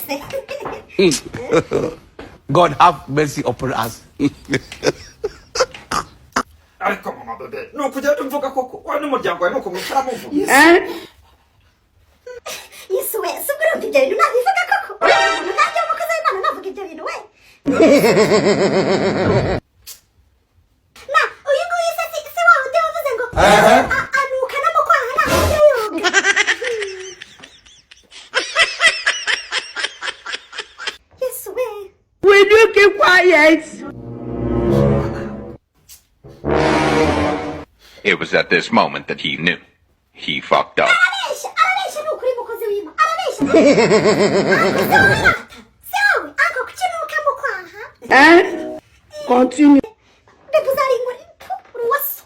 Se. God have mercy upon us. Ariko mama bebe, ni ukugenda umvuga koko? Wowe n'umuryango wawe ni uku mwicara muvuga? Yesu we, si ubwo urumva ibyo bintu nabivuga koko? Umuntu nkanjye w'umukozi w'Imana navuga ibyo bintu we? Na uyu nguyu se si wa wundi wavuze ngo anuka no mu kwaha ntabwo ajya yoga? Yesu we! Will you keep quiet? It was at this moment that he knew. He fucked up. Arabeshya, arabeshya, ni ukuri, mukozi w'Imana, arabeshya. Uncle, se wowe rata? Si wowe uncle? Kuki nuka mu kwaha? Eh? Continue. Mbega uzari inkoni? Pu, uri uwaso.